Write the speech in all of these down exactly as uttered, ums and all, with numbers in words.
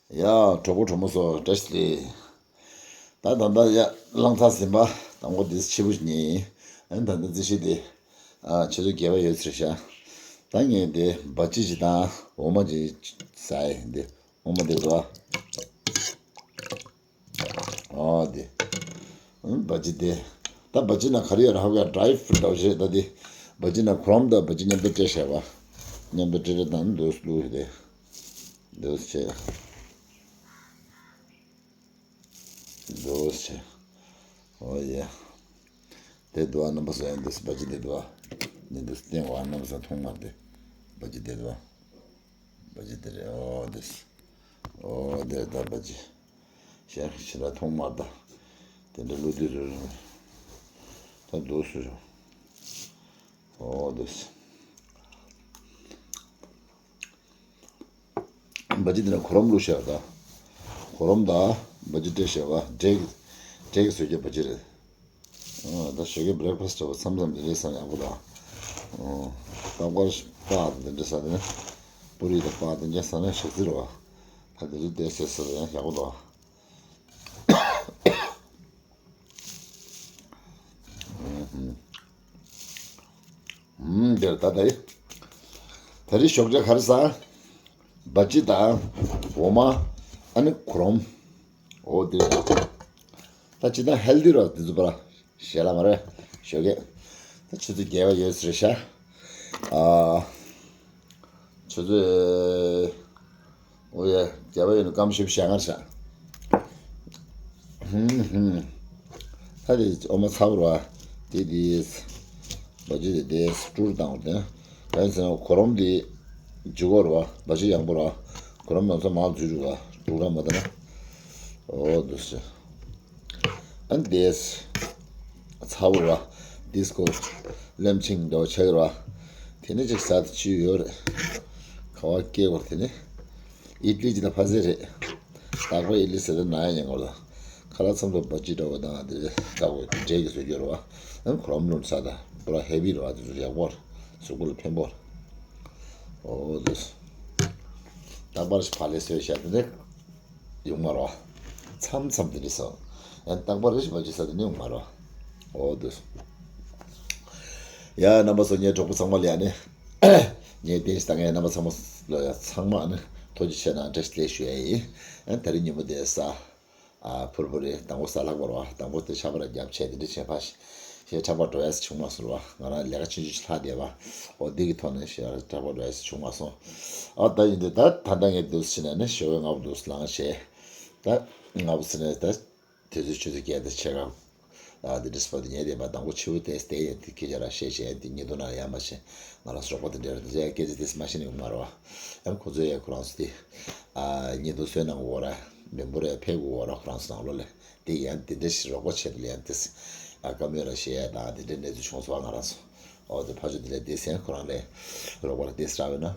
ཡ། གྲོགས་པོ་གྲོགས་མོ་ཚོ་བཀྲ་ཤིས་བདེ་ལེགས། ད་ད་ལྟ་ཡ་གླང་ཚ་ཟིན་པ་དང་པོ་འདི་ཕྱི་པོ་ཉིན། ཨ་ནི་ད་ལྟ་རྩིས་གཞི་དེ་ཨ་ཆུ་ཚོད་བརྒྱད་པ་ཡོད་ཚར་ཤག་ད་ངས་འདི་སྦ་ཅི་ཅིག་དང་འོ་མ་ཅིག་ཟ་ཡི་འདི། འོ་མ་འདི་འདུག་ཨ། ཨོ་འདི། ཨ་སྦ་ཅི་འདི། ད་སྦ་ཅི་ན་ག་རེ་ཡོད་ར་ཧ་ག་ཌ་རའི་ཕུ་རུཊ་འདྲ་བོ་ཞིག་ད་འདི། སྦ་ཅི་ན་ཁོ་རམ་དང་སྦ་ཅི་མཉམ་དུ་སྤྲད་བྱས་པ། མཉམ་དུ་སྤྲད་སྤྲད་དང་འདུག་བླུགས་ཏེ། འདུག་བྱས། འདུག་བྱས། ཨོ་ཡ། དེ་འདུག་ཨ། རྣམ་པ་ཚོ་ཡང་འདུག་སྦ་ཅི་འདི་འདུག་ཨ། འདི་འདུག་སྟེང་བ་རྣམ་པ་ཚོ་མཐོང་མ་རེད་དེ། སྦ་ཅི་འདི་འདུག་ཨ། སྦ་ཅི་འདི་རེད། ཨོ་འདི། ཨོ་འདི་ད་སྦ་ཅི། གཞན་ཞེ་དྲག་མཐོང་མ་རེད་ད། དེ་འདྲ་བླུགས་དུས་རེད། ད་འདུག་སུ་ཞོག་ཨོ་འདི། སྦ་ཅི་འདི་ན་ཁོ་རམ་བླུགས་བཞག་ད། ཁོ་རམ་དང་སྦ་ཅི་སྤྲད་བཞག་པ། འབྲས་ཀྱི་འབྲས་ཀྱི་བཟོས་རྒྱུ་སྦ་ཅི་རེད། ཨ་ད་ཞོགས་ཀའི་བྷི་རེག་ཕ་སི་འདྲ་བོ་མཚམས་མཚམས་དེ་འདྲས་ཟ་ན་ཡག་པོ་འདུག་ཨ་རྟག་པར་སྤགས་དང་དེ་འདྲས་ཟ་ནས། པུ་རི་དང་སྤགས་དེ་འདྲས་ཟ་ན་ཞག་རྩི་རེད་བ། ད་དེ་འདྲས་བསྡད་ཟེར་ཟ་ན་ཡང་ཡག་པོ་འདུག་ཨ། ཨུམ། ཨུམ། འདིར་ད་ལྟ་ཡི། ད་རེས་ཞོགས་ཇ་ག་རེ་ཟ། སྦ་ཅི་དང་། འོ་མ། ཨ་ནི་ཁོ་རམ། འོ་འདིར་ད། ད་ཅི་ད་ཧེལ་དི་རོ་འདི་ཚོ་པ་ར། ཞལ་ལ་མ་རེད། ཞོགས་ཀས། ད་ཆུ་ཚོད་བརྒྱད་པ་ཡོད་ཟེར་ཤག་ཨ། ཆུ་ཚོད། ཨོ་ཡ། རྒྱབ་ཡོད་ནི་སྐམ་ཤུབ་ཞལ་ངར་ཤག་ཧུམ་ཧུམ། ད་དེ་ཨོ་མ་ཚ་བོ་ར། དེ་དེ། སྦ་ཅི་དེ་དེ་སྤྲུར་བཏང་བ་དེ། ག་ཡིན་ཟེར་ན་ཁོ་རམ་དེ། འཇུ་གོ་ར་བ། སྦ་ཅི་ཡང་པོ་ར། ཁོ་རམ་ནང་ཚ་མང་འཛུལ་རུ་བ། འབྲུག་ར་མ་ད་ན། ཨོ་འདུག་སེ། ཨན་དེས། ཚ་བོ་ར། དིས་ཀོ། ལེམ་ཆིང་འདྲ་བོ་ཆགས་ར། དེ་ནས་ཅིག་ཟ་དུ་ཅི་ཡོད་རེད། ཁ་བ་སྐྱེ་བར་དེ་ནས། ཨིད་ལི་ཅི་ད་ཕ་ཟེ་རེད། དག་པ་ཨིད་ལི་ཟེར་ཏེ་ན་ཡ་ཉན་གོ་ལ། ཁ་ལག་ཚམ་དུ་སྦ་ཅི་འདྲ་བོ་དང་དེ་རེད། དག་པོ་འབྲས་ཀྱི་བཟོ་རྒྱུ་ར་བ། ཨན་ཁོ་རམ་ལུན་ཟ་ད། པོ་ར་ཧེ་བི་ར་བ་དེ་ཚོ་ཡག་པོ་ར། གཟུགས་པོ་ལ་ཕན་པོ་ར། ཨོ་དེས། རྟག་པར་ཕ་ལེ་སོས་བྱས་ཏེ་ནི་ཡོང་མ་རོ། མཚམས་མཚམས་དེ་འདྲ་སོང་། ཡང་རྟག་པར་རེ་ཞིག་མ་བྱེད་ས་དེ་ནི་ཡོང་མ་རོ། ཨོ་དེས། ཡ་རྣམ་པ་ཚོ་ངའི་གྲོགས་པོ་ཚང་མ་ལ་ཡ་ནི། ངའི་བསྟན་ཞིག་དང་ངའི་རྣམ་པ་ཚང་མ་ལ་ཡ་ཚང་མ་ནི་ཐུགས་རྗེ་ཆེ་གནང་བཀྲ་ཤིས་བདེ་ལེགས་ཞུ་ཡ་ཡིན། ཨ་ད་རིང་ཉིན་མོ་དེ་ས། ཨ་ཕུར་བུ་རེད། དང་པོ་ས་ལྷག་པར་བ་དང་པོ་དེ་ཆར་པ་ར་བརྒྱབ་བྱས་དེ་འདྲ་བྱས་ཕ་ཞེས་ཁྲག་པ་འགྲོ་ཡས་བྱུང་མ་སོང་བ། ང་རང་ལས་ཀ་ཆུང་ཆུང་ཞིག་ལྷག་བསྡད་པ། འོ་འདི་གི་ཐོག་ནས་ཞེས་ཁྲག་པ་འགྲོ་ཡས་བྱུང་མ་སོང་། ཨ་ད་ཡིན་དེ་ད་ད་ལྟ་ངས་འདུག་སེ་བྱས་ནས་ནི་ཞོགས་པའི་སྔ་པོ་འདུག་སེ་ལངས་བྱས། ད་སྔ་པོ་ཟེར་ནས་ད་དུས་ཚོད་ཆུ་ཚོད་བརྒྱད་དང་ཕྱེད་ཀ་ཨ་དེ་འདྲ་སྤོ་དེ་ཉལ་བསྡད་པ། དང་པོ་ཕྱི་པོ་དེ་བསྡད་ཡོད་དེ་ཁྱེད་ཅག་ར་བཤད་བྱས་དེ་ཉེ་དུ་ན་ཡང་མ་བྱས། ང་རང་ཚོ་རོགས་པ་དེ་འདྲ་རེད་དེ་སྐད་ཆ་དེ་མ་ཤེས་ནས་ཡོང་མ་རེད་བ། ཡང་ཁོ་ཚོས་ཡང་ཁོ་རང་ཚོ་དེ། ཨ་ཉེ་དུ་བསོད་ནམས་འོག་ར། མི་འབོར་ཡང་ཕེབས་འོག་ར་ཁོ་རང་ཚོ་ནང་ལོགས་ལ། དེ་ཡང་དེ་འདྲ་ཞིག་རོགས་པ་བྱས་ཏེ་ཡང་དེ། ཨ་བཀའ་མོལ་ར་བཤད་ཡ་དང་དེ་འདྲའི་གནས་ཚུལ་བྱུང་སོང་བ། ང་རང་ཚོ། ཨོ་དེ་ཕ་ཆོས་དེ་ལས་དེ་སེང་ཁོ་རང་ལས། རོགས་པ་ར་དེ་སྲ་བས་ན།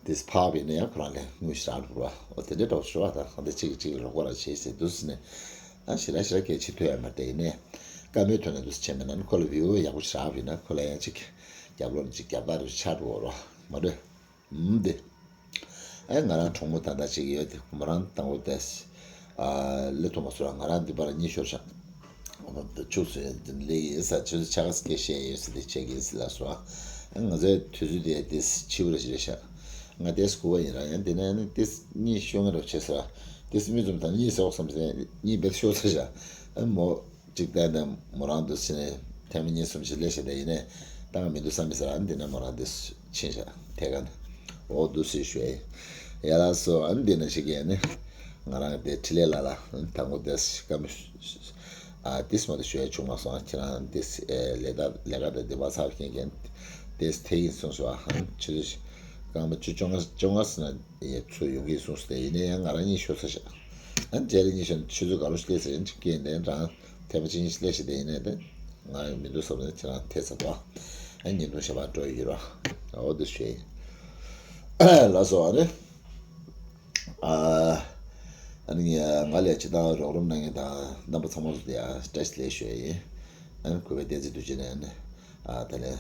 དེ་ཕག་པས་ན་ཡང་ཁོ་རང་ལས་དངུལ་ཞིག་རག་འགྲོ་བ། ཨོ་དེ་འདྲའི་གྲོགས་ཞུ་བ་དང་གང་དེ་གཅིག་གིས་གཅིག་ལ་རོགས་པ་ར་བྱེད་ཟེར་འདུག་སེ་ནས། ཨ་ཞེ་དྲག་ཞེ་དྲག་གལ་ཆེ་ཐུབ་ཡ་མ་རེད་དེ་ཡིན་ནས། བཀའ་མོལ་ཐོག་ནས་འདུག་སེ་བྱས་མེད་ན་ནི་ཁོ་ལ་བིའུ་ཡག་པོ་ཞིག་རག་བས་ན་ཁོ་ལ་ཡང་གཅིག་རྒྱབ་ལོགས་ནས་གཅིག་རྒྱབ་ལྟ་རུ་ཆགས་འགྲོ་བ་རོ། མ་རེད། ཨུམ་དེ། ཨེ་ང་རང་གྲོགས་མོ་ད་ལྟ་གཅིག་ཡོད་དེ་མོ་རང་དང་པོ་དེ། ཨ་སླེབས་ཐུབ་མ་སོང་ང་རང་འདི་པར་གཉིད་ཤོར་ཤག་ཆུ་ཚོད་འདི་ལས་ཡིན་ས་ཆུ་ཚོད་ཆ་ག་སྐད་བཤད་ཡོད་ས་དེ་བྱེད་ཀྱི་ཡིན་ས་ལ་སོང་། ཨ་ང་ཚོའི་དུས་ཚོད་དེ་དེ་ཕྱི་པོ་རེ་ཞིག་རེད་ཤག་ང་དེ་སྐུ་བ་ཡིན་ར་ཡང་དེ་ནས་ནི་དེ་གཉིད་ཤོར་ངེས་རོགས་བྱེད་ས་ར། དེ་མི་ཙམ་དང་གཉིད་སོགས་བསམ་ཟེར་གཉིད་བེད་ཤོར་ས་ཤག་ཨ་མོ། གཅིག་བལྟས་ནས་མོ་རང་འདུག་སེ་ནས་ཐེངས་མ་གཉིས་གསུམ་ཞིག་སླེབས་ཤག་དེ་ཡིན་ནས་བཏང་མི་འདུག་བསམ་མི་ཟེར་ཨ་འདི་ནས་མོ་རང་འདི་ཕྱིན་ཤག་ཐད་ཀ་ནས། འོ་འདུག་སེ་ཞུ་ཡ་ཡ་ལ་སོ་ཨ་འདི་ནས་ཞིག་ཡིན་ནས་ང་རང་དེ་འཕྲིན་ལས་ལ་ལ་དང་པོ་དེ་སྐམ་ཨ་དེ་སྨོ་དེ་ཞུ་ཡ་བྱུང་མ་སོང་། ཁྱེད་རང་དེ་ལས་ད་ལས་ཀ་དེ་དེ་བ་ཚར་མཁན་མཁན་དེ་ཐད་ཡིན་གསུངས་སོ། ཨ་ཆུ་ཚོད་སྐར་མ་བཅུ་བཅོ་ལྔ་བཅོ་ལྔ་ཟེར་ན་ཚུར་ཡོང་གི་གསུངས་སོ། དེ་ཡིན་ནས་ཡང་ང་རང་གཉིད་ཤོར་ཚར་ཤག་ཨ་རྗེས་ལ་གཉིད་ཤོར་ཆུ་ཚོད་ག་རུ་སླེབས་ཟེར་ཡིན་ཅིག་སྐྱེས་ནས་རང་། དེ་པ་ཅིན་ལས་ཤི་དེ་ཡིན་ནས་དེ། ང་ཡང་མི་འདུག་བསམ་ནས་ཁྱེད་རང་ཐད་ཚར་བ། ཨ་ཉིན་ཐུང་ཞེ་པ་འགྲོ་ཡི་རོ། འོ་དེ་ཞུ་ཡི། ལགས་སོ་ཨ་ནི། ཨ་ནི་ང་ལས་ཅི་དང་རོགས་རམ་གནང་མཁན་དང་རྣམ་པ་ཚང་མ་ཚོ་དེ་ཡང་བཀྲ་ཤིས་བདེ་ལེགས་ཞུ་ཡ་ཡིན། ཨ་ནི་གུས་པའི་བསྟན་འཛིན་རྡོ་རྗེ་ནས་ཨ་ནི། ཨ་དེ་ནས་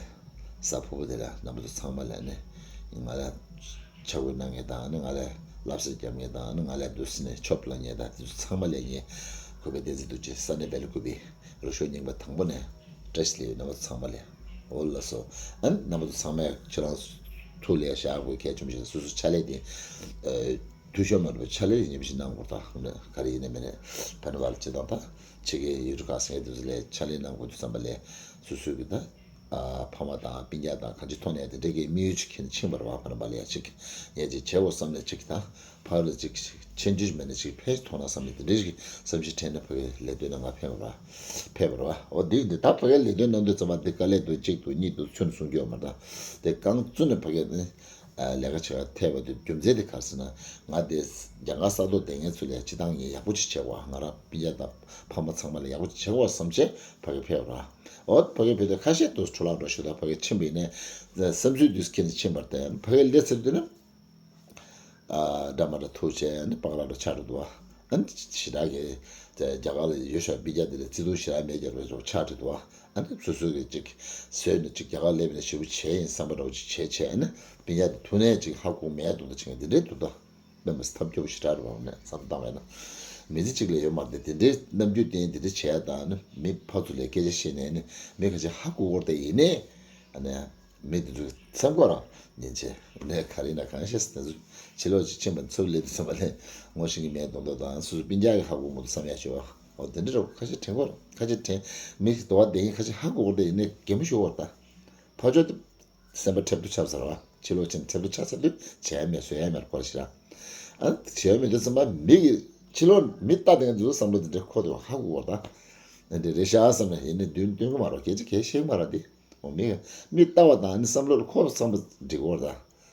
གཟའ་ཕུར་བུ་དེ་ལ་རྣམ་པ་ཚོ་ཚང་མ་ལ་ཨ་ནི། ང་ལ་ཕྱག་འབུལ་གནང་མཁན་དང་ཨ་ནི་ང་ལ། ལབ་སེ་རྒྱབ་མཁན་དང་ང་ལ་འདུག་སེ་ནས་ཆོབ་ལ་ཉེ་ད་དེ་ཚོ་ཚང་མ་ལས་ངས་གུས་པའི་བསྟན་འཛིན་རྡོ་རྗེ་ས་གནས་བལ་གུ་པའི་རུ་ཤོག་རྙིང་པ་དང་པོ་ནས་བཀྲ་ཤིས་ལེགས་ཡོད་རྣམ་པ་ཚང་མ་ལས། འོ་ལགས་སོ། ཨ་ནི་རྣམ་པ་ཚོ་ཚང་མས་ཁྱེད་རང་ཐུགས་ལ་བཞག་དགོས་གལ་ཆེན་པོ་ཞིག་སོ་སོ་ཕྱག་ལས་དེ་ཨ་འཐུས་ཤོར་མ་འགྲོ་བའི་ཕྱག་ལས་ཉིན་བཞིན་གནང་དགོས་དང་ག་རེ་ཡིན་ནའི་མིན་ནའི་ཕན་པ་ལ་ཅི་དང་ད་ཕྱི་རྒྱལ་ཡུལ་གྲུ་ཁག་སེང་གེ་དེ་ཚོ་ལས་ཕྱག་ལས་གནང་དགོས་དུས་ཙམ་པ་ལས་སོ་སོའི་གི་ད། ཨ་ཕ་མ་དང་སྤུན་ཀྱག་དང་གང་ཅི་ཐོག་ནས་དེ་འདྲའི་གི་དམིགས་ཡུལ་ཅིག་ཁྱེར་ནས་ཕྱིན་པ་རེད་བ། ཕ་རམ་པ་ལ་ཡ་ཅིག་ངས་ཅིག་བྱེད་དགོས་བསམ་ནས་ཅིག་དང་ཕ་ལ་ཅིག་ཕྱིན་རྒྱུ་མེད་ན་ཅིག་ཕན་ཐོགས་ན་བསམ་ནས་དེ་འདྲའི་གི་བསམ་གཞིག་དྲན་ནས་ཕ་གིའི་ལས་དོན་ནང་ང་ཕེབས་པ་རེད་བ། ཕེབས་པ་རེད་བ། འོ་འདི་འདི་ད་ཕ་གིའི་ལས་དོན་གནང་དུས་ཙམ་པ་འདི་དཀའ་ལས་འདུག་གཅིག་འདུག་གཉིས་འདུག་ཚུལ་ནས་གསུང་རྒྱུ་ཡོད་མ་རེད། དེ་རྐང་བཙུན་ནས་ཕ་གིའི་ནི་ལས་ཀ་བྱེད་པར་ཐད་པ་དེ་རྒྱུ་མཚན་དེ་ག་རེ་ཟེར་ན་ང་དེ་རྒྱ་གར་ས་ཐོག་བསྡད་མཁན་ཚོ་ལས་སྤྱི་བཏང་ངས་ཡག་པོ་ཅིག་བྱེད་དགོས། ང་རང་སྤུན་ཀྱག་དང་ཕ་མ་ཚང་མ་ལ་ཡག་པོ་ཅིག་བྱེད་དགོས་བསམ་བྱས་ཕ་གིར་ཕེབས་པ་རེད། འོ་ཕ་གིར་ཕེབས་དུས་ཁ་ཤས་དུ་འཕྲོ་བརླག་འགྲོ་ཞུ་དང་ཕ་གིར་ཕྱིན་པ་ཡིན་ནའི་བསམ་ཚུལ་དུས་ཁྱེད་ནས་ཕྱིན་པར་བརྟེན་ཕ་གིར་སླེབས་ཚར་དུས་ནི་འདྲ་མ་འདྲ་ཐུག་བྱས་ནི་སྤང་ར་འདྲ་ཆགས་འགྲོ་འདུག་ཨ་ནི་ཞེ་དྲག་གི་རྒྱ་གར་ལ་ཡོད་ཤག་སྤུན་ཀྱག་དེ་ལ་བརྩེ་དུང་ཞེ་དྲག་མེད་ཀྱང་རེད་ཆགས་འགྲོ་འདུག་ཨ་ནི་སོ་སོ་གི་ཅིག་བཟོས་ནས་ཅིག་རྒྱ་གར་སླེབས་ནས་ཞེ་པོ་བྱས་ཡིན་བསམ་པ་འདྲ་བོ་ཅིག་བྱས་བྱས་ཨ་ནི་སྤུན་ཀྱག་དེ་ཐུག་ནས་ཅིག་ཧ་གོ་མེད་འདུག་ད་ཅིག་འདི་འདྲའི་འདུག་ད། དཔེ་མི་སྲིད་ཐབས་སྐྱོ་པོ་ཞེ་དྲག་རེད་བ། ངས་བསམ་བཏང་བས་ན། མི་ཚེ་གཅིག་ལ་ཡོད་མ་རེད་དེ་འདྲའི་རྣམ་འགྱུར་བསྟན་འདི་འདྲ་བྱས་དང་ནི་མི་ཕར་ཚུར་ལ་སྐད་ཆ་བཤད་ནས་ནི་མི་ཁ་ཤས་ཧ་གོ་གོ་རེད་དེ་ཡིན་ནའི་ཨ་ནི་མི་འདི་ཚོ་སེམས་ཁོ་རང་ཉིན་བྱེད་ནས་ག་རེ་ཡིན་ན་གང་ཤེས་དེ་ཚོ་ཕྱི་ལོགས་ཅིག་ཕྱིན་པ་ཚུར་སླེབས་དུས་ཙམ་པ་ལས་ངོ་ཤེས་ཀྱི་མེད་མདོག་མདོག་དང་སོ་སོ་སྤུན་ཀྱག་གིས་ཧ་གོ་མ་འདུག་བསམ་ཡག་ཤོད་བ། འོ་དེ་འདྲ་རེད་ཁ་ཤས་དྲན་གོ་རེད། ཁ་ཤས་དྲན་མི་དོ་བ་བསྡད་མཁན་ཁ་ཤས་ཧ་གོ་གོ་རེད་དེ་ཡིན་ནའི་གད་མོ་ཤོར་བ་རེད་ད། ཕར་ཕྱོགས་དེ། སེམས་པ་ཁྲལ་དུ་ཆགས་ཚར་བ། ཕྱི་ལོགས་ཕྱིན་ཁྲལ་དུ་ཆགས་ཚར་དུས་བྱས་མེད་བཟོས་ཡ་མེད་སྐོར་ཞིག་ར། ཨ་བྱས་མེད་དུས་ཙམ་པ་མི་གི་ཕྱི་ལོགས་མི་ལྟ་དེ་འདུག་བསམ་བློ་དེ་འདྲ་འཁོར་དུ་ཧ་གོ་བ་དང་། འདི་རེད་ཤག་བསམ་ནས་ཡིན་ནི་མདུན་སྟོན་གི་མ་རོགས་སྐད་ཆ་གལ་ཤེས་མ་ར་དེ། འོ་མི་མི་ལྟ་བ་དང་ནི་བསམ་བློ་ལ་འཁོར་བསམ་པ་འགྲིག་གོ་ར།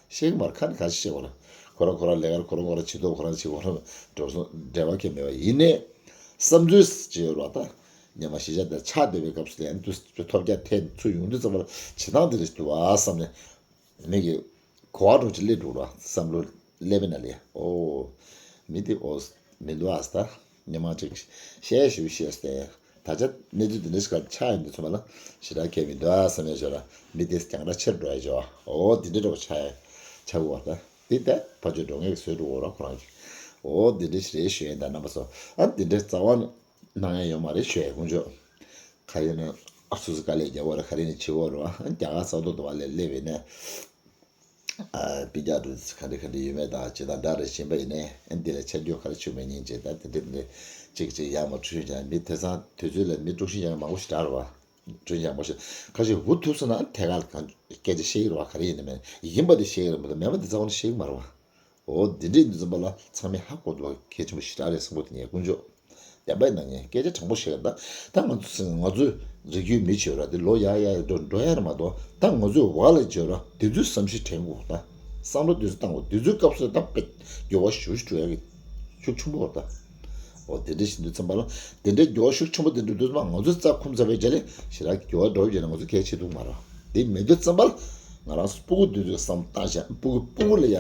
ཤེས་གི་མ་ར་ཁ་ནི་ག་ཤེས་གོ་ར། ཁོ་ར་ཁོ་ར་ལས་ཀར་ཁོ་ར་ཁོ་ར་བྱེད་དོ་ཁོ་ར་བྱེད་ཁོ་ར་འགྲོ་སོང་འབྲེལ་བ་གལ་མེད་པ་ཡིན་ནས། བསམ་ཚུལ་ཅི་ཡོད་ར་ད། ཉི་མ་ཞེ་ཆ་དེ་ཆགས་བསྡད་པའི་སྐབས་སུ་ལན་དུ་ཐོབ་རྒྱ་ཐེབས་ཚུར་ཡོང་དུས་ཙམ་པར་བྱེད་སྟངས་དེ་རེད་འདུག་ཨ་བསམ་ནས་མི་གི་གོ་བ་འགྲོ་ཅི་སླེབས་འགྲོ་ར་བསམ་བློ་སླེབས་པའི་ན་ལས་ཨོ་མི་དེ་ཨོ་མི་འདུག་ཨ་ད་ཉི་མ་ཅིག་བཤད་ཞུ་བཤད་སྟེ་ད་ཆ་གནས་ཚུལ་དེ་འདྲ་ཞིག་ཆགས་ཡོང་དུས་ཙམ་པ་ལ་ཞེ་དྲག་གལ་མི་འདུག་ཨ་བསམ་ཡ་ཞོར་ལ་མི་དེ་རྒྱང་ར་ཆེར་འགྲོ་ཡ་ཞོར་ཨོ་དེ་འདྲ་འགྲོ་ཆགས་ཡ་ཆགས་དགོས་བ་ད་དེ་ད་ཕ་ཆོས་འགྲོ་ངེས་ཀྱི་བཟོས་འགྲོ་འོ་ར་ཁོ་རང་གི་ཨོ་དེ་འདྲ་ཞིག་རེད་ཞུ་ཡ་ད་རྣམ་པ་ཚོ་ཨ་དེ་འདྲ་རྩ་བ་ནས། གནང་ཡ་ཡོད་མ་རེད་ཞུ་ཡ་དཀོན་མཆོག་ག་ཡིན་ན་ཨ་སུ་སུ་དཀའ་ལས་རྒྱག་བ་རེད་ག་རེ་ནས་བྱེད་བ་རེད་བ་རྒྱ་གར་ས་ཐོག་ཏུ་བ་ལས་སླེབས་པའི་ནས་ཨ་སྤུན་ཀྱག་རུ་ག་འདྲ་ག་འདྲ་ཡོད་མེད་དང་ཇི་ལྟར་འདྲ་རེ་བྱིན་པ་ཡིན་ནས་ཨ་འདི་ལ་ཆ་རྒྱུས་ག་རེ་བྱུང་མེད་ཉིན་བྱེད་ད་དེ་འདྲ་འདི་ཅིག་ཅིག་ཡག་མ་འཁྲུལ་ཀྱང་མི་དེང་སང་དུས་ཚོད་ལ་མི་དཀྲུག་ཤིང་ཀྱང་མང་པོ་ཞིག་འདྲ་རེད་བ་འཁྲུལ་ཀྱང་མང་པོ་ཞིག་ཁ་ཤས་འུ་ཐུབ་སོང་ན་ཨ་ཐད་ཀར་གང་སྐད་ཆ་བཤད་ཀྱི་རེད་བ་ག་རེ་ཡིན་ནས་མེད་ཡིན་པ་དེ་བཤད་ཀྱི་རེད་མ་གཏོགས་མེད་པ་འདི་ཚ་བོ་ནི་བཤད་ཀྱི་མ་རེད་བ། འོ་འདི་འདྲའི་འདི་ཚོ་པ་ལ་ཚང་མས་ཧ་གོ་འདུག་གལ་ཆེན་པོ་ཞེ་དྲག་རེད་བསམ་གྱི་འདུག་ངས་དཀོན་མཆོག་བདེན་པ་ཡིན་ན་ངས་སྐད་ཆ་དྲང་པོ་བཤད་ཀྱི་ད་ད་ང་ཚོ་ང་ཚོའི་རིགས་རྒྱུད་མི་བྱེད་ར་དེ་ལོ་ཡར་ཡར་འགྲོ་འགྲོ་ཡ་རེད་མ་གཏོགས་ད་ང་ཚོའི་བ་ལ་བྱེད་ར་དེ་ཚོའི་བསམ་གཞིག་དྲན་དགོས་ད་བསམ་བློ་དེ་ཚོ་བཏང་དགོས་དེ་ཚོའི་སྐབས་སུ་ད་དཔེ་འགྱུར་བ་ཞུ་ཞུ་ཡ་གི་ཤུགས་ཆེན་པོ་ར་ད། འོ་དེ་འདྲ་ཞིག་འདུག་ཚང་པ་ལ་དེ་འདྲའི་འགྱུར་བ་ཤུགས་ཆེན་པོ་དེ་འདྲ་འདུག་ཚང་པ་ང་ཚོའི་རྩ་ཁུམ་ཚ་བའི་རྒྱ་ལས་ཞེ་དྲག་འགྱུར་བ་འགྲོ་བའི་རྒྱ་ལས་ང་ཚོ་གལ་ཆེ་འདུག་མ་རེད། དེ་མེད་དུས་ཙམ་པ་ལ་ང་རང་ཚོ་སྤུ་གུ་དུས་ཚོད་བསམ་བཏང་བཞག་སྤུ་གུ་སྤུ་གུ་ལ་ཡ་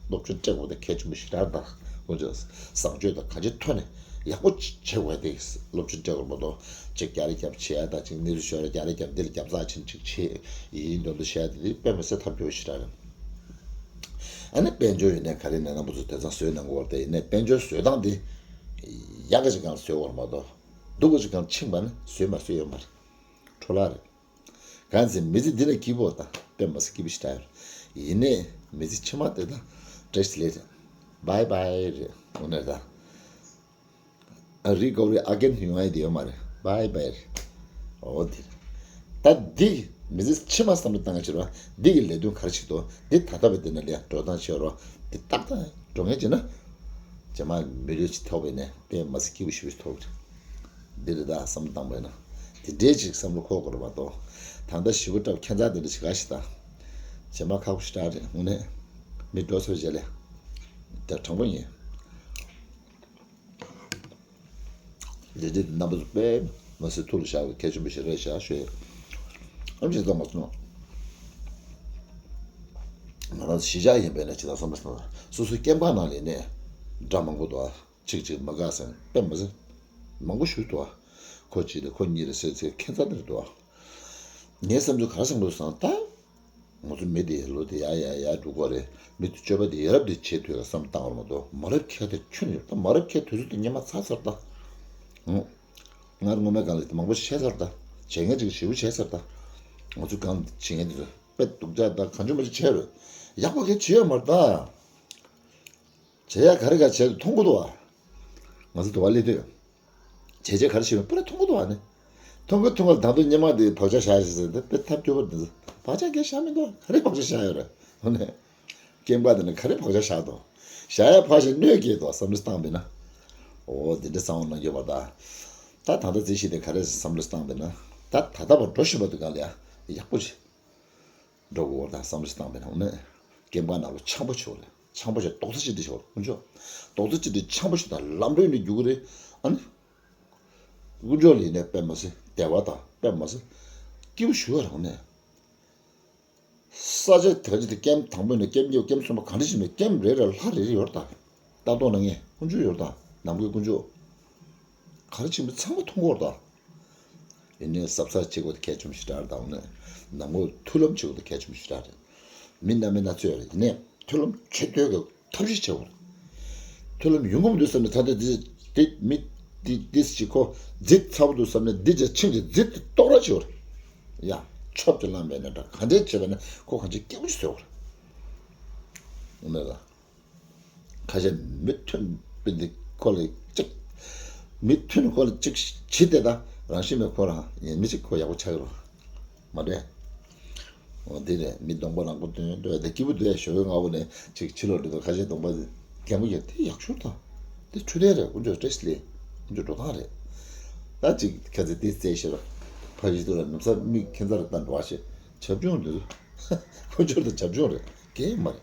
སློབ་སྦྱོང་སྤྲད་དགོས་དེ་གལ་ཆེན་པོ་ཞེ་དྲག་དང་དཀོན་མཆོག་བཟང་སྤྱོད་དང་གང་ཅིའི་ཐོག་ནས་ཡག་པོ་བྱེད་དགོས་དེ་སློབ་སྦྱོང་སྤྲད་དགོས་མ་གཏོགས་ཅིག་རྒྱ་རེ་རྒྱབ་བྱེད་ཡ་དང་ཅིག་གནས་ཚུལ་ཤོར་རྒྱ་རེ་རྒྱབ་འདི་ལ་རྒྱབ་ཚགས་ཆེན་ཅིག་བྱེད་ཡིན་དོན་དུ་བྱེད་ཡ་དེ་དཔེ་མི་སྲིད་ཐབས་སྐྱོ་བོ་ཞེ་དྲག་རེད། ཨ་ནི་དཔལ་འབྱོར་ཡིན་ནའི་ག་རེ་ནས་རྣམ་པ་ཚོ་དེང་སང་བཟོས་གནང་གི་ཡོད་རེད་དེ་ཡིན་ནའི་དཔལ་འབྱོར་བཟོས་སྟངས་དེ་ཡག་གི་ཅིག་གང་བཟོས་ཡོད་མ་གཏོགས་སྡུག་གི་ཅིག་གང་ཕྱིན་པ་ནི་བཟོས་མ་བཟོས་ཡོད་མ་རེད། འཕྲོ་བརླག་རེད། གང་ཟེར་མི་ཚེ་འདི་ལ་སྐྱིད་པོ་དང་དཔེ་མ་སྲིད་སྐྱིད་པོ་ཞིག་རག་ཡོད་རེད། ཡིན་ནའི་མི་ཚེ་ཕྱི་མ་དེ་དང་བཀྲ་ཤིས་བདེ་ལེགས་རེད། བྷའི་བྷའི་རེད་འོ་ནས་ད། རི་ཀོ་བ་རི་ཨ་གེན་ཡོང་ཡ་དེ་ཡོད་མ་རེད། བྷའི་བྷའི་རེད། འོ་དེ་རེད། ད་འདི་མི་ཚེ་ཕྱི་མ་བསམ་བློ་བཏང་ཡ་ཕྱིར་བ་འདི་གི་ལས་དོན་ག་རེ་བྱེད་དོ། འདི་ད་ལྟ་བའི་འདི་ན་ལས་འགྲོ་སྟངས་ཤེས་རོགས་འདི་ཏག་ཏག་འགྲོ་ངེས་བྱེད་ན། རྗེས་མ་མི་ལུས་ཅིག་ཐོབ་པས་ནས་དཔེ་མ་སྲིད་སྐྱིད་པོ་ཞེ་པོ་ཞིག་ཐོབ་རེད། འདི་རེད་ད་བསམ་བློ་བཏང་བས་ན། དེ་འདྲའི་ཅིག་བསམ་བློ་འཁོར་དགོས་རེད་མ་གཏོགས། ད་ལྟ་ཞེ་པོ་སྐྲག་ཁྱད་མཚར་དེ་འདྲ་ཞིག་ག་ཞིག་ད། རྗེས་མ་ཁག་པོ་ཞིག་རག་རེད་དངོས་གནས། མི་འགྲོ་ཚོད་བྱས་ལས། དེ་དྲང་པོ་ཡིན། འདི་འདྲའི་རྣམ་པ་ཚོ་དཔེ་མ་སྲིད་ཐུགས་ལ་བཞག་པའི་གལ་ཆེན་པོ་ཞིག་རེད་བཞག་ཞུ་ཡས། ཨམ་ཅིག་ཙམ་མ་སོང་། ང་རང་གཞིས་ཆགས་ཡིན་པས་ན་ཇི་ལྟར་བསམ་པ་སོང་། སོ་སོའི་སྐྱེ་འཕགས་ནང་ལས་ནས་འདྲ་མང་པོ་འདུག་ཨ། གཅིག་གཅིག་མ་དགའ་ཟེར་དཔེ་མ་ཟེར། མང་པོ་ཞིག་འདུག་ཨ། ཁོ་གཅིག་རེད་ཁོ་གཉིས་རེད་ཟེར་ཚེ་ཁྱད་མཚར་འདིར་འདུག་ཨ། ངའི་བསམ་ཚུལ་ག་རེ་བསམ་དགོས་སོང་ད། ང་ཚོ་མི་དེ་ལོ་དེ་ཡར་ཡར་ཡར་འགྲོ་གི་རེད། མི་དེ་སྤྱོད་པ་དེ་ཡ་རབས་དེ་བྱེད་ཐུབ་ཡ་བསམ་བཏང་བ་མ་གཏོགས། མ་རབས་ཁ་དེ་ཁྱོན་ནས་ད་མ་རབས་ཁ་དུས་ཚོད་དེ་སྔོན་མ་ཚར་ཚར་ད། ཨང་། ང་རང་སྔོན་མའི་སྒང་ལ་དེ་མང་པོ་བྱས་ཚར་ད། བྱེད་མཁན་ཅིག་ཞེ་པོ་བྱས་ཚར་ད། ང་ཚོ་སྒང་བྱེད་མཁན་དེ་ཚོ་དཔེ་སྡུག་ཅག་ད་གང་བྱུང་མ་བྱུང་བྱས་རེད། ཡག་པོ་གལ་ཆེ་ཡོད་མ་རེད་ད། བྱེད་ཡ་ག་རེ་ག་བྱས་མཐོང་གི་འདུག་བ། ང་ཚོ་དུ་བ་སླེབས་དུས། བྱས་རྗེས་ག་རེ་བྱས་པའི་པུ་ར་མཐོང་གི་འདུག་བ་ནི། མཐོང་གི་མཐོང་གི་དང་དུ་སྙེ་མ་དེ་བག་ཆགས་བཞག་ཞེས་ཟེར་ཏེ་དཔེ་ཐབས་སྐྱོ་པོ་འདི་ཚོ་བག་ཆགས་འགའ་བཞག་མི་འདུག་ག་རེ་བག་ཆགས་བཞག་ཡོད་རེད་ཧོ་ནི། སྐེམ་པ་དེ་ནི་ག་རེ་བག་ཆགས་བཞག་འདུག་བཞག་ཡ་ཕར་ཞིག་གནོད་སྐྱེལ་འདུག་བསམ་བློ་བཏང་པས་ན། འོ་དེ་འདྲ་གསང་བ་གནང་རྒྱུ་བ་ད། ད་ད་ལྟ་རྩིས་གཞི་དེ་ག་རེ་བསམ་བློ་བཏང་པས་ན། ད་ད་ལྟ་བར་འགྲོ་བཞིན་པ་དུ་གང་ལ་ཡ་ཡག་པོ་རེད། འགྲོ་དགོས་བར་དང་བསམ་བློ་བཏང་པའི་ནང་ནས་སྐེམ་པ་ནང་ལ་འཆམ་པོ་བྱེད་དགོས་རེད། འཆམ་པོ་བྱེད་རྡོག་རྩ་གཅིག་སྒྲིལ་བྱེད་དགོས་རེད། དཀོན་མཆོག་རྡོག་རྩ་གཅིག་སྒྲིལ་འཆམ་པོ་བྱེད་དང་ལམ་འགྲོ་ནས་རྒྱུག་གི་རེད། ཨ་ནི། དཀོན་མཆོག་ལ་ཡིན་ནའི་དཔེ་མ་སྲིད་བདེ་བ་དང་དཔེ་མ་སྲིད་སྐྱིད་པོ་ཞུ་བ་རང་ནས། ས་ཆ་དེ་ག་ཅིག་དེ་སྐེམ་དང་པོ་ནས་སྐེམ་གཉིས་སྐེམ་གསུམ་པ་གང་འདྲ་ཞིག་མེད་སྐེམ་རེ་རེ་ལྷ་རེ་རེ་ཡོད་རེད་ད། ལྟ་རྟོག་གནང་མཁན་དཀོན་མཆོག་ཡོད་རེད་ད། ནམ་མཁའི་དཀོན་མཆོག་ག་རེ་བྱེད་མིན་ཚང་མ་མཐོང་གི་ཡོད་རེད་ད། ཡིན་ནའི་གཟབ་གཟབ་བྱེད་དགོས་དེ་གལ་ཆེན་པོ་ཞེ་དྲག་རེད་ད། འོ་ན་ནང་ལོགས་མཐུན་ལམ་བྱེད་དགོས་དེ་གལ་ཆེན་པོ་ཞེ་དྲག་རེད། མི་སྣ་མི་སྣ་ཚོས་རེད་ཡིན་ནའི་མཐུན་ལམ་བྱེད་འདོད་ཀྱི་ཐབས་ཤེས་བྱེད་དགོས་རེད། མཐུན་ལམ་ཡོང་གི་མི་འདུག་བསམ་ནས་ད་ལྟ་འདི་འདི་མི་འདི་འདི་ཞིག་ཁོ་འཛིན་ཚ་པོ་འདུག་བསམ་ནས་འདི་རྗེས་ཆིངས་ཀྱི་འཛིན་དེ་རྟོགས་ར་བྱེད་དགོས་རེད། ཡ། ཆོབ་ཀྱི་བླངས་པས་ན་འདྲ་ག་འདྲས་བྱས་པས་ན་ཁོ་གང་ཅི་སྐྱིད་པོ་ཞིག་བཟོ་དགོས་རེད། འོ་ན་ལ། ཁ་ཤས་མི་མཐུན་པའི་འདི་ཁོ་ལ་གཅིག་མི་མཐུན་ཁོ་ལ་གཅིག་བྱེད་དེ་ད་རང་བཞིན་མེད་ཁོ་རང་ཡིན་མི་གཅིག་ཁོ་ཡག་པོ་ཆགས་ཀྱི་རེད། མ་འདྲེ། འོ་འདི་རེད་མི་གདོང་པ་རང་པོ་སྟོན་འགྲོ་ཡ་དེ་སྐྱིད་པོ་འདུག་ཡ་ཞོགས་པའི་སྔ་པོ་ནས་གཅིག་ཕྱི་ལོགས་འགྲོ་དུས་ཁ་ཤས་གདོང་པ་རྒན་པོ་ཡ་དེ་ཡག་ཤོས་དང་། དེ་འཕྲོད་བསྟེན་རེད་དཀོན་མཆོག་བཀྲ་ཤིས་བདེ་ལེགས་དཀོན་མཆོག་འགྲོ་སྟངས་རེད། ད་གཅིག་ཁ་ཚེ་དེ་རྩེ་ཤེས་ར་ཕ་ཡི་དུ་ལ་ནུབ་ས་མིག་ཁྱེད་ཚར་ལྟ་འགྲོ་བ་ཞེས་བྱབ་ཆུང་འདུག་དཀོན་མཆོག་དང་བྱབ་ཆུང་རེད་སྐད་མ་རེད།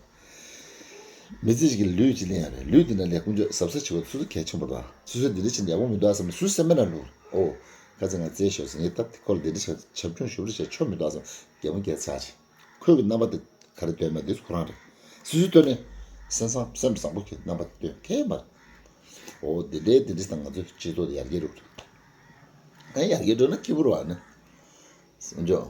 མི་ཚེ་ཞིག་གི་ལུས་ཅིག་ལེན་ཡ་རེད། ལུས་འདི་ན་ལས་ཀུན་སྤྱོད་གཟབ་གཟབ་བྱེད་པ་སོ་སོ་གལ་ཆེན་པོ་དང་། སོ་སོས་འདི་འདྲ་བྱས་ན་ཡག་པོ་མི་འདུག་ཨ་བསམ་ནས་སུ་སེམས་པ་ན་ལུས། ཨོ། ཁ་ཚ་ང་བཙལ་ཞོག་ཟེར་ངས་ད་ཁོ་ལ་འདི་འདྲ་བྱས་བྱབ་ཆུང་ཞུ་རེ་བྱས་ཆོག་མི་འདུག་ཨ་བསམ་རྒྱལ་མོ་རྒྱལ་ཚ་རེད། ཁོས་གི་རྣམ་པ་དེ་ག་རེ་སྟོན་མ་འདི་ཁོ་རང་རེད། སོ་སོའི་ཐོག་ནས་སེམས་བཟང་སེམས་བཟང་པོ་གི་རྣམ་པ་དེ་སྟོན་གལ་མ་རེད། ཨོ་འདི་འདྲའི་འདི་འདྲ་དང་ང་ཚོའི་སྤྱི་ཚོགས་དེ་ཡར་རྒྱས་འགྲོ་གི་རེད། ཨ་ཡར་རྒྱས་འགྲོ་ན་སྐྱིད་པོ་རེད་བ་ནི། སེམས་ཆོག་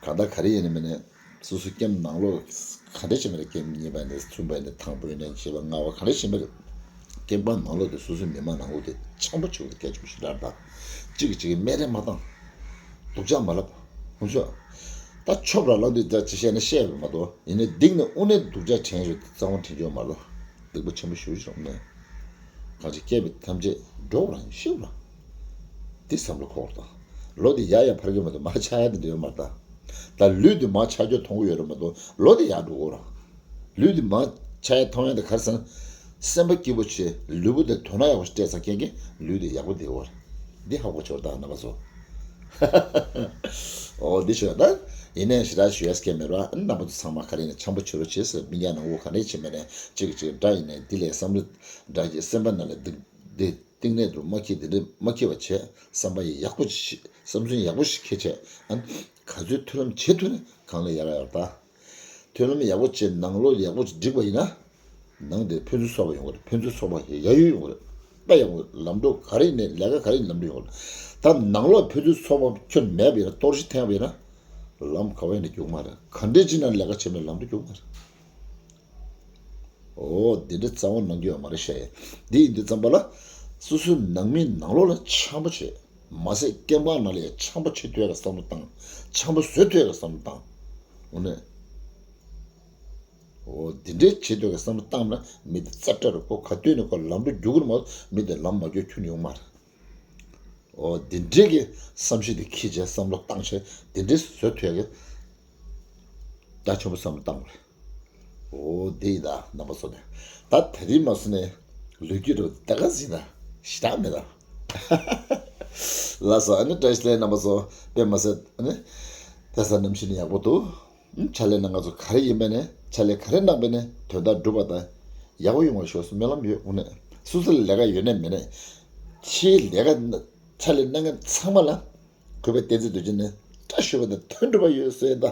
གང་ལྟར་ག་རེ་ཡིན་ནི་མིན་ནི། སོ་སོ་སྐྱེམས་ནང་ལོགས་ག་འདྲ་བྱེད་མི་རེད། སྐྱེམས་གཉིས་པ་ནས་གསུམ་པ་ནས་དང་པོ་ཡིན་ན་བཞི་པ་ལྔ་པ་ག་འདྲ་བྱེད་མི་རེད། སྐྱེམས་པ་ནང་ལོགས་དེ་སོ་སོའི་མི་མང་ནང་ལོགས་དེ་འཆམ་པོ་བྱེད་དགོས་དེ་གལ་ཆེན་པོ་ཞེ་དྲག་རེད་ད། གཅིག་གིས་གཅིག་གི་སྨད་རེས་མ་བཏང་། སྡུག་ཅག་མ་ལབ། ཧུན་ཤོག་ད་ཆོབ་ར་ལབ་དུས་ད་ཅི་བཤད་ན་བཤད་པ་མ་གཏོགས་ཡིན་ནའི་སྡིག་ནི་དབུ་ནས་སྡུག་ཅག་དྲན་ཡོད་དེ་རྩ་བ་དྲན་ཆོག་མ་གཏོགས་སྡིག་པ་ཆེན་པོ་ཞེ་པོ་ཞིག་རེད་ནས། གང་ཅི་སྐྱེས་པའི་ཐམས་ཅད་འགྲོ་བ་རང་ཤི་བ་རང་། འདི་བསམ་བློ་འཁོར་དང་། ལོ་འདི་ཡ་ཡ་འཕར་གྱི་མ་གཏོགས་མར་ཆག་ཡ་འདི་འདྲ་ཡོད་མ་རེད་ད། ད་ལུས་འདི་མར་ཆག་རྒྱུ་མཐོང་གི་ཡོད་རེད་མ་གཏོགས་ལོ་འདི་ཡར་འགྲོ་གི་རེད། ལུས་འདི་མར་ཆག་ཡ་མཐོང་ཡ་འདི་ག་རེ་ཟེར་ན། སེམས་པ་སྐྱིད་པོ་བྱས་ལུས་པོ་འདི་དོ་སྣང་ཡག་པོ་ཞིག་སྤྲད་ཚར་མཁན་གྱི་ལུས་འདི་ཡག་པོ་བསྡད་ཡོད་རེད། འདི་ཧ་གོ་ཆོག་ད་རྣམ་པ་ཚོ། འོ་འདི་ཞུ་ད། ཡིན་ནའི་ཞེ་དྲག་ཞུ་ཡ་སྐད་མེད་ར་རྣམ་པ་ཚོ་ཚང་མ་ག་རེ་ཡིན་ན་འཆམ་པོ་བྱེད་རོགས་བྱེད་ཟེར་མི་ཉག་ནང་འོ་ག་རེ་བྱེད་མེད་ནས་གཅིག་གིས་གཅིག་འདྲ་ཡིན་ནའི་འདི་ལས་བསམ་བློ་འདྲ་གྱི་སེམས་པ་ནང་ལ་འདི་འདི་གཏིང་ནས་འགྲོ་མ་ཁྱེར་འདི་འདྲ་མ་ཁྱེར་བ་བྱས་བསམ་པ་ཡག་པོ་ཞིག་བསམ་ཚུལ་ཡག་པོ་ཞིག་ཁྱེར་བྱས་ཨ་ནི་ག་ཚོད་མཐུན་ལམ་བྱེད་ཐུབ་ན་གང་ལ་ཡག་ཡག་ད། མཐུན་ལམ་ཡག་པོ་བྱས་ནང་ལོགས་ཡག་པོ་བསྒྲིགས་པ་ཡིན་ན། ནང་དེ་ཕན་ཚུན་ཚོགས་པ་ཡོང་གི་རེད། ཕན་ཚུན་ཚོགས་པ་ཡ་ཡོད་ཡོང་གི་རེད། དཔེ་ཡག་པོ་ལམ་འགྲོ་ག་རེ་ཡིན་ནའི་ལས་ཀ་ག་རེ་ཡིན་ལམ་འགྲོ་ཡོང་གི་རེད། ད་ནང་ལོགས་ཕན་ཚུན་ཚོགས་པ་ཁྱོན་མེད་པ་ཡིན་ན་གཏོར་བཤིག་འཐེན་པ་ཡིན་ན། ལམ་ག་བ་ཡིན་ན་རྒྱུག་མ་རེད། ག་འདྲས་ཅིག་ན་ལས་ཀ་བྱེད་མེད་ལམ་འགྲོ་རྒྱུག་མ་རེད། འོ་འདི་འདྲ་རྩ་བ་ནང་རྒྱུ་ཡོད་མ་རེད་ཤག་འདི་ཡིན་དུས་ཙམ་པ་ལ། སོ་སོའི་ནང་མི་ནང་ལོགས་ལ་འཆམ་པོ་བྱེད། མ་ཟད་སྐྱེ་འཕགས་ནང་ལ་ཡང་འཆམ་པོ་བྱེད་ཐུབ་ཡག་གི་བསམ་བློ་བཏང་། འཆམ་པོ་བཟོ་ཐུབ་ཡག་གི་བསམ་བློ་བཏང་། འོ་ནས། འོ་འདི་འདྲའི་བྱེད་ཐུབ་ཡག་གི་བསམ་བློ་བཏང་ན་མི་དེ་རྩ་བྲལ་རུ་ཁོ་ག་དུས་ནས་ཁོ་ལམ་འགྲོ་རྒྱུག་གི་རེད་མ་གཏོགས་མི་དེ་ལམ་མ་རྒྱུག་ཁྱོན་ཡོང་མ་རེད། འོ་འདི་འདྲའི་གི་བསམ་གཞིག་དེ་འཁྱེར་བྱས་བསམ་བློ་བཏང་བྱས་འདི་འདྲའི་བཟོ་ཐུབ་ཡག་གི་རྒྱ་ཆེན་པོ་བསམ་བློ་བཏང་དགོས་རེད། འོ་དེ་ཡིན་ད་རྣམ་པ་ཚོ་ནས། ད་དེ་རིང་མ་སོང་ནས་ལོ་རྒྱུས་རུ་ད་ག་ཟིན་ན་ཞེ་དྲག་མེད་ད། ལགས་སོ། ཨ་ནི་བཀྲ་ཤིས་བདེ་ལེགས་རྣམ་པ་ཚོ། དཔེ་མ་ཟད་ཨ་ནི་དེང་སང་གནམ་གཤིས་ནི་ཡག་པོ་འདུག་ཕྱག་ལས་གནང་མཁན་ཚོ་ག་རེ་ཡིན་པ་ནས་ཕྱག་ལས་ག་རེ་གནང་པ་ནས་དོན་དག་འགྲུབ་པ་དང་ཡག་པོ་ཡོང་བ་ཤོག་སྨོན་ལམ་ཡོད། འོ་ནས་སོ་སོ་ལ་ལས་ཀ་ཡོད་ནས་མེད་ནས་ཕྱིའི་ལས་ཀ་ཕྱག་ལས་གནང་མཁན་ཚང་མ་ལ་གུས་པ་བསྟན་འཛིན་རྡོ་རྗེ་ནས་བཀྲ་ཤིས་པ་དང་དོན་འགྲུབ་པ་ཡོད་ཟེར་ད།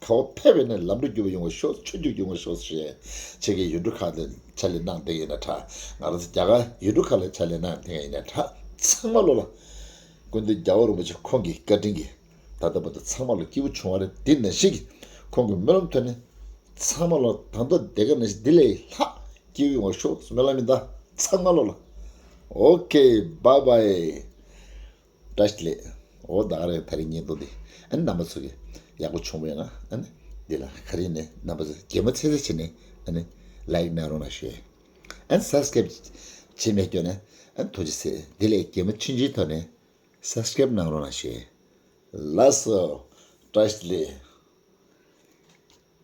ག་བ་ཕེབས་པས་ན་ལམ་འགྲོ་རྒྱུ་བ་ཡོང་བ་ཤོག་ཆོས་རྒྱུག་ཡོང་བ་ཤོག་ཞེས་ཁྱེད་ཀྱི་ཡུལ་གྲུ་ཁག་ལ་ཕྱག་ལས་གནང་བསྡད་ཡིན་ན་དྲག་ང་རང་ཚོ་རྒྱ་གར་ཡུལ་གྲུ་ཁག་ལ་ཕྱག་ལས་གནང་བསྡད་ཡིན་ན་དྲག་ཚང་མ་ལོ་ལ་སྐུ་མདུན་རྒྱལ་བ་རིན་པོ་ཆེ་ཁོང་གི་བཀའ་དྲིན་གྱིས་ད་ལྟ་བར་དུ་ཚང་མ་ལ་སྐྱིད་པོ་བྱུང་བ་རེད། འདི་ནང་བཞིན་གྱི་ ཁོང་གི་སྨོན་ལམ་ཐོག་ནས་ཚང་མ་ལ་ད་ལྟ་དེ་ག་ནང་བཞིན་འདི་ལས་ལྷག་སྐྱིད་པོ་ཡོང་བ་ཤོག་སྨོན་ལམ་ཡིན་ད། ཚང་མ་ལོ་ལ། ཨོ་ཁེ། བཱའི་བཱའི། བཀྲ་ཤིས་བདེ་ལེགས། འོ་ད་ག་རེ་ད་རེས་བརྙན་ཐུང་འདི་ཨ་ནི་རྣམ་པ་ཚོ་གི་ཡག་པོ་བྱུང་བ་ཡོད་ན་ཨ་ནི་འདི་ལ་ག་རེ་ནས་རྣམ་པ་ཚོ་གད་མོ་ཚེ་ཚེ་བྱས་ནས་ཨ་ནི་ལའིཀ་གནང་རོགས་གནང་ཞུ། ཨ་ནི་སབ་སི་ཀེབ་བྱས་མེད་ཀྱོ་ན་ཨ་ནི་ཐུགས་རྗེ་ཆེ། འདི་ལས་གད་མོ་ཆུང་ཆུང་ཐོག་ནས་སབ་སི་ཀེབ་གནང་རོགས་གནང་ཞུ། ལགས་སོ། བཀྲ་ཤིས་བདེ་ལེགས།